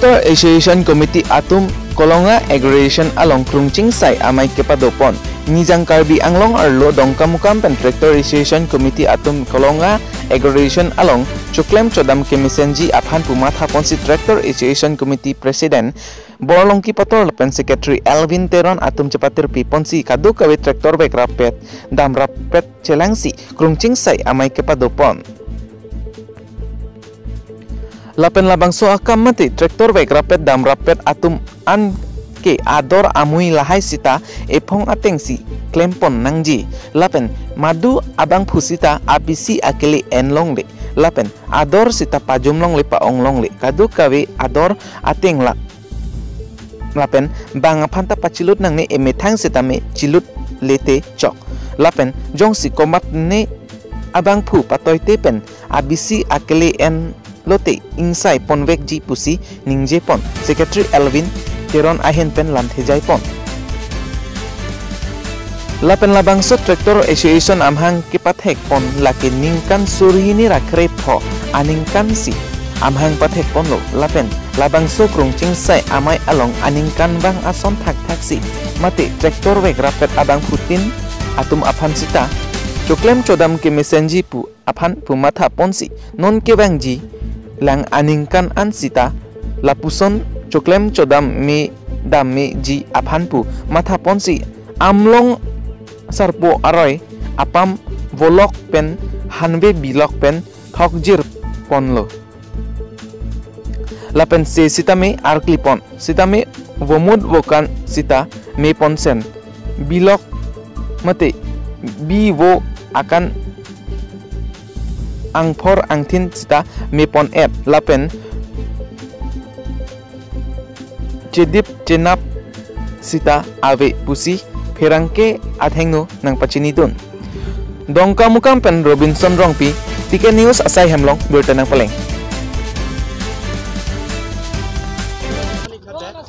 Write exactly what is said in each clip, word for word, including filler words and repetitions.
Tractor Association Committee atum Kolonga Agglomeration along krungching sai amei kepadopon. Nijang Karbi Anglong arlo Dongkamukam pen Tractor Association Committee atum Kolonga Agglomeration along choklem chodam kemesenji aphan pu mathaponsi Tractor Association Committee President Borlongki Pator lapen Secretary Elvin Teron atum chepatirpiponsi kadokave tractor bag rappet dam rappet chelangsi krungching sai amei kepadopon. Lapen labangso akam mate tractor bag rappet dam rappet atum an ke ador amui lahai sita ephong atengsi klempon nangji. Lapen madu abangphu sita abisi akele enlongle. Lapen ador sita pajumlongle pa-onglongle. Kadokave ador ateng la lapen bang aphan ta pachilut nangne, emethang sitame chilut lete chok. Lapen jongsi komatne abangphu patoite pen abisi akele enlote ingsai ponvekji pusi ningjepon Secretary Elvin Teron ahin pen lamthejaipon. Lapen labangso Tractor Association amahang kepathekpon lake ningkan suri hini ra krepho aningkansi amahang pathekponlo. Lapen labangso krungching sai amei along aningkanvang ason thakthaksi mate tractor bag rappet abangphutin atum aphan sita choklem chodam kemesenji pu aphan pu mathaponsi non kevangji lang aningkan an sita lapuson choklem chodam me dam meji aphan pu mathaponsi Amlong Sarpo aroi apam volok pen hanve bilok pen thokjirponlo. Lapen se sitame arklipon, sitame vomut vokan sita meponsen, bilok mate bi vo akan angphor angthin sita mepon-et lapen chedip chenap sita ave pusi pherangke athengno nangpachinidun. Dongkamukam pen Robinson Rongpi, T K News asai Hemlong, birta nangpaleng.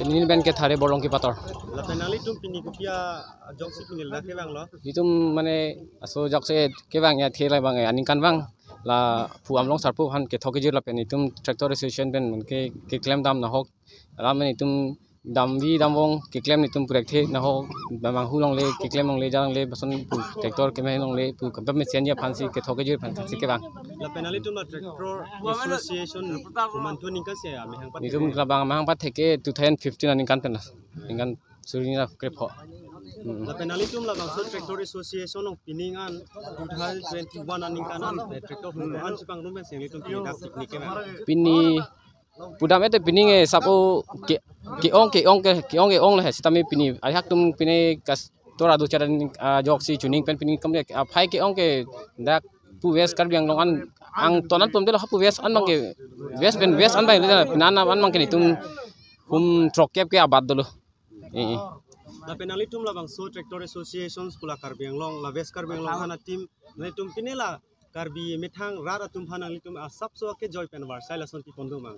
Pini pen ke Thare Borlongki Pator. Lapen nanglitum pini kopi ajoksi pini ladak kevanglo? Itum mane aso ajoksi kevang ya thela bang ya aningkanvang. Laphu Amlong Sarpo aphan kethok kejir lapen itum Tractor Association pen ke, keklem dam nahok. Alam itum damvi damvong keklem itum purekthe nahok, bamang hulongle keklem longle jalangle bason pu tractor keme longle pu kampam mesen ya aphansi kethok kejir aphansi kevang. Lapen nanglitum la Tractor Association komantu aningkan si amahang pat? Itum labang amahang pathek ke two thousand fifteen aningkan pen la. Ningkan suri hini ra krepho. Hmm. Lapen nanglitum labangso Tractor Association along pining an two thousand twenty-one aningkan an, eh, tractor hum an chepangrum pensi nanglitum pini dak picnic kevang? Pini pudam ete pining, eh, sapo ke, ke-ong ke-ong ke, ke-ong ke-ong le sitame pini aihak atum pini kas tora do charan, ah, ajoksi chuning pen pini kam le aphai ke-ong ke dak pu West Karbi Anglong an angton an pum delo, ha pu West an abang ke, West pen West an abang le, pini an an abang ke itum hum throkkep ke abat dolo. Eh, eh. Lapen nanglitum labangso Tractor Association pu la Karbi Anglong, la West Karbi Anglong aphan atim, nanglitum pini la Karbi methang rat atum aphan nanglitum asapso akejoi pen varsai lason pipon do mang?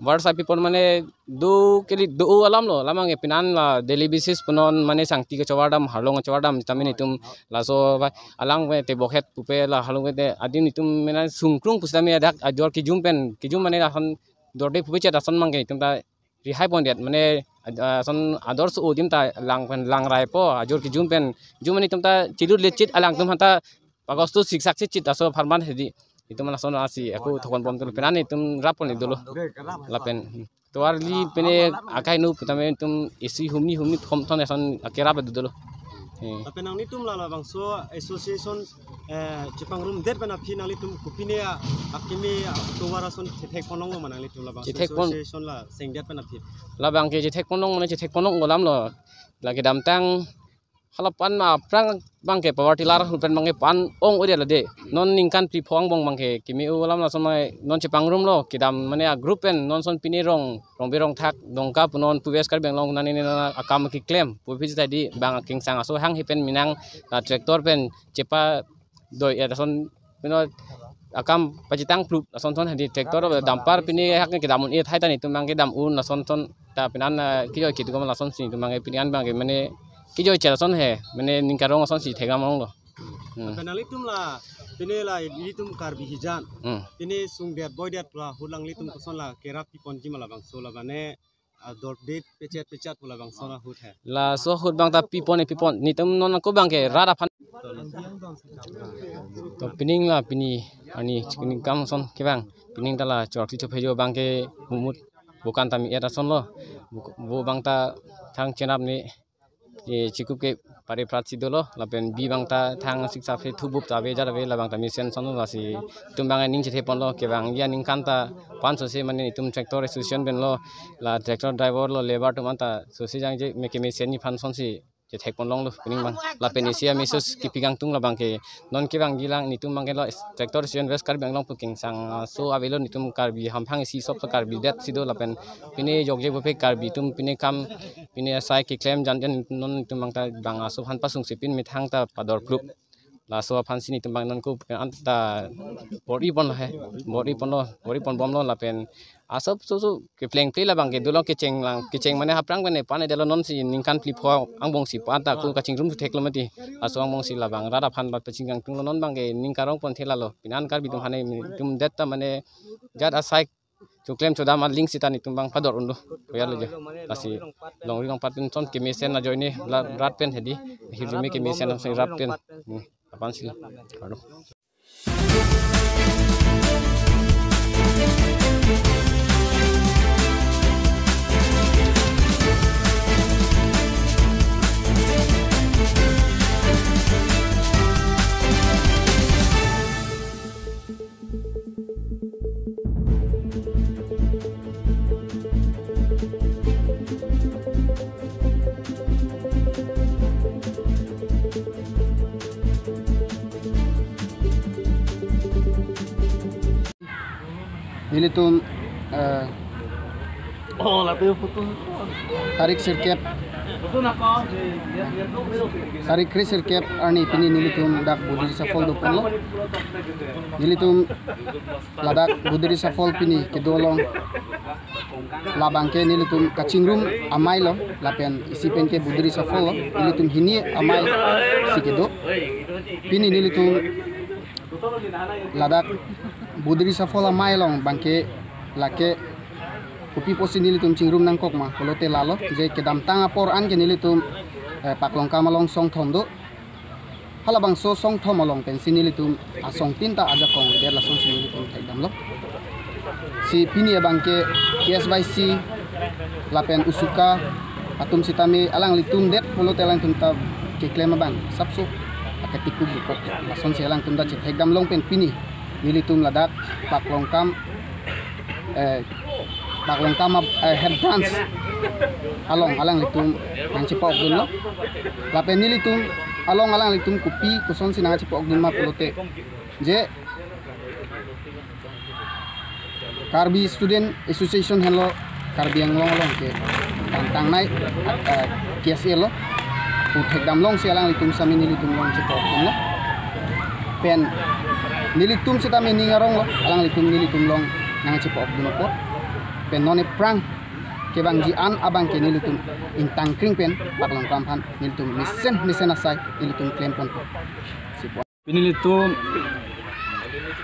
Varsai pipon mane do kali do alam lo, labang ke pini an la daily basis punon mane sangti kachovar dam, harlong kachovar dam, tame itum laso ba alang ke tebokhet pupe la harlong ke te adim itum mane sungkrung pusitame dak ajor kejum pen, kejum mane lason dorde pupe chet ason abang ke itum ta rihai pondet mane, ah, ason ador so adim ta lang pen langraipo ajor kejum pen jum mane itum ta chilut lechit alangtum aphan ta August siksak si chit aso apharman hedi itum lason asi ako thokon bom tul pini an itum rappon dolo lapen tovar li pini akai nu putame itum isi humni humni thom thon ason akerap dolo. Eh. Lapen nanglitum la labangso association, eh, chepangrum det pen aphi nanglitum kopine a, akimi a tovar ason chethekpon longlo ma nanglitum labangso chethekpon association la sengdet pen aphi? Labang ke chethekpon long mane chethekpon long alam lo. Lake damtang halapan aphrang abang ke power tiller pen abang ke pan ong ode lade. Non ningkan phli pho angbong abang ke kimi u alam lason mai non chepangrum lo kedam mane a group pen non son pini rong rong berong thak Dongka punon pu West Karbi Anglong nani nana akam keklem pu phi tadi bang aking sang aso hang hi pen minang, ah, tractor pen chepa doi ya lason pino akam pachitang plup lason thon hadi tractor dumper pini hak kedam un-e thai ta itum abang kedam un lason thon ta pini an, ah, kejoi kit kom lasonsi itum abang pini an abang ke mane kejoi chel lason he mane ningkarong lasonsi thekdam longlo. Hmm. Lapen nanglitum la Pini la ilitum Karbi hijan. Hmm. Pini sungdet boidet pu ahut alanglitum koson la kerap piponji ma labangso labang ne, ah, dordit pechet pechet pu labangso ahut he. Laso ahut abang ta pipon e pipon. Netum non ako abang ke rat aphan. To pining la pini arni chikining kam ason kevang. Pining ta la chorok ti chophejo abang ke mumut bukan ta mi-et ason lo. Buk-, vo abang ta thang chenap ne, eh, chikup ke pare prat si dolo, lapen bi abang ta thang sik saphe thubup ta ave jat ave, labang ta mesen ason lo. Lasi netum abang ning chethe ponlo, kevangji aningkan ta pan sose mane netum tractor association pen lo, la tractor driver lo, labour atum anta sose jangje me kemesen ni aphan sonsi chethek ponlonglo pining abang. Lapen isi amesos kipi kangtung labang ke non kevangji lang netum abang ke lo tractor association West Karbi Anglong pu kengsang, ah, so avelo, netum Karbi hamphang isi sop so Karbi det si do, lapen pini jokje bope Karbi atum pini kam pini asai keklem jan jan non netum abang ta bang aso aphan pasung si pini methang ta pador plup. Laso aphan si netum abang non ko anta bor-i ponlo he, bor-i ponlo, bor-i ponbomlo lapen asop so so kepleng ple labang ke dolo, kecheng lang, kecheng mane haprang pen ne pan edelo, non si ningkan phli pho angbong si pan ta ko kachingrum theklo mati. Laso angbong si labang rat aphan ba paching kangtunglo, non abang ke ning karong pon thela lo. Pini an Karbi atum hane netum det ta mane jat asai choklem chodam aling sita netum abang pador unlo. Koyar lo je. Lasi longri longpat pen son kemesen ajoine la rat pen hedi. Hirjume kemesen ason rat pen. Hmm. Aphan si. Aduh. Nelitum, eh, oh, lapu putus. Tarik sirkep, tarik kre sirkep arni pini nelitum dak Budri Safol doponlo. Nelitum ladak Budri Safol pini kedo along labang ke nelitum kachingrum amei lo, lapen isi pen ke Budri Safol lo, nelitum hini amei si kedo. Pini nelitum ladak Budri Safol amei along abang ke lake kopi pusi nelitum chingrum nangkok ma pulote lalo, je kedamtang apor an ke nelitum, eh, Paklongkam along songthom do. Halabangso songthom along pensi nelitum asong tin ta ajakong ledet, lasonsi nelitum thekdamlo. Si pini abang ke K S Y C lapen USUKA atum sitame alanglitum det pulote alangtum ta keklem abang asapso aketikuk dokok, lasonsi alangtum ta chethekdam long pen pini nelitum ladak Paklongkam, eh, Paklongkam ap-, eh, head branch along alanglitum nangchepokdunlo. Lapen nelitum along alanglitum kopi kosonsi nangchepokdun ma pulote, je Karbi Student Association henlo Karbi Anglong along ke tangtangnei, eh, K S A lo. Pu thekdam longsi alanglitum sami nelitum along chepokdunlo. Pen nelitum sitame ning arong lo, alanglitum nelitum along nangchepokdun apot. Pen non aphrang kevangji an abang ke nelitum ingtang kring pen Paklongkam aphan nelitum mesen mesen asai nelitum klem ponpo. Sipon. Pini nelitum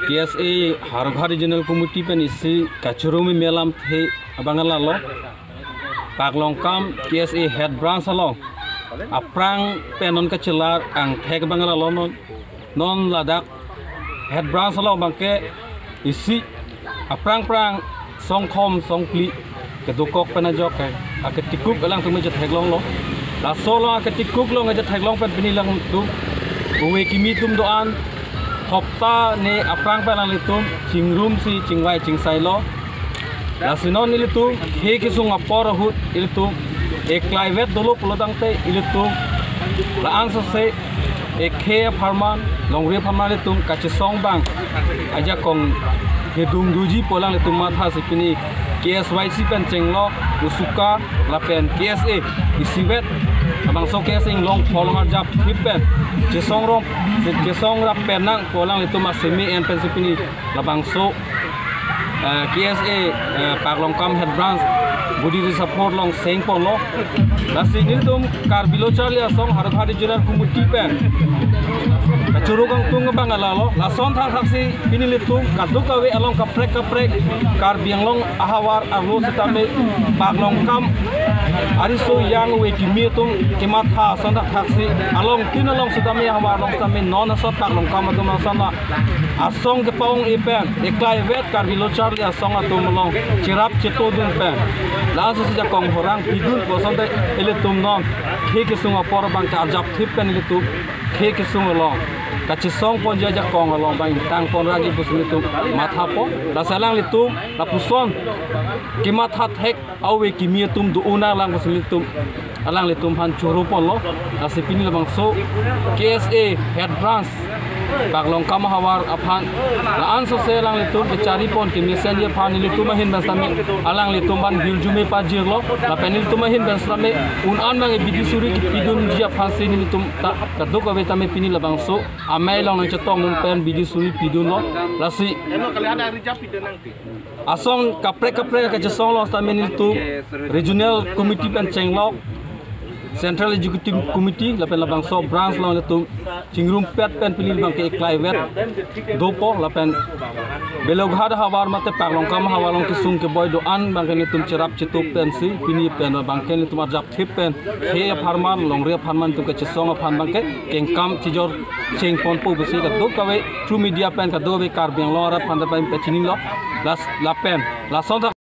K S A Howraghat Regional Committee pen isi kachoro meme alamthe abang lalo. Paklongkam K S A head branch along aphrang pen non kachelar angthek abang lalo non. Non ladak head branch along abang ke isi aphrang phrang songthom songphli kedokok pen ajok ke aketikuk alangtum chetheklonglo. Laso along aketikuk along chetheklong pen pini alangtum ove kimi atum do-an hopta ne aphrang pen alanglitum chingrumsi chingvai chingsailo. Lasi non ilitum khei kesung apor ahut ilitum eklaivet dolo pulotangte ilitum la-an sase ekhei apharman, longri apharman ilitum kachesong abang ajakong kedung doji pu alanglitum mathasi pini K S Y C pen chenglok USUKA lapen K S A isivet labangso K S A inglong pholong arjap thip pen chesong rong, chesong rap pen nang pu alanglitum asemi en pensi pini labangso Eh, K S A, eh, Paklongkam Head Branch body ri support along seng ponlo. Lasi nelitum Karbi Lo Charli Asong Howraghat Regional Committee pen kachoro kangtung abang alalo. Lason thakthaksi pini nelitum kadokave along kaprek kaprek Karbi Anglong ahavar arlo setame Paklongkam ariso yang ave kimi atum kematha ason thakthaksi alongtin along setame ahavar along setame non asot Paklongkam atum ason la asong kepaong-e pen eklai vet Karbi Lo Charli Asong atum along cherap chetodun pen la-an sosi jakong horang pidun pu asonte ilitum non khei kesung apor abang ke arjap thip pen ilitum khei kesung along kachesong ponji ajakong along abang tang pon ragi pusi ilitum mathapo. Lasi alanglitum lapuson kematha thek ave kimi atum do-un nanglang pusi ilitum alanglitum aphan choro ponlo. Lasi pini labangso K S A Head Branch Paklongkam ahavar aphan la-an sose alanglitum kechari pon kemesen ji aphan nelitum ahin pen setame alanglitum aphan hirjume pajirlo. Lapen nelitum ahin pen setame un-an abang bidi suri kepidunji aphansi nelitum ta kadokave tame pini labangso amei along nangchetongdun pen bidi suri pidunlo. Lasi asong kaprek kaprek kachesong along setame nelitum Regional Committee pen chenglok Central Executive Committee lapen labangso branch along nelitum chingrumpet pen pini abang ke eklai vet dopo lapen Beloghat ahavar mate Paklongkam ahavar along kesung keboi do-an abang ke nelitum cherap chetup pensi pini pen abang ke nelitum arjap thip pen khei apharman longri apharman nelitum kachesong aphan abang ke kengkam chijor cheng ponpo pusi kadokave through media pen kadokave Karbi Anglong arat aphan ta pen pachinilo. Las lapen lason thak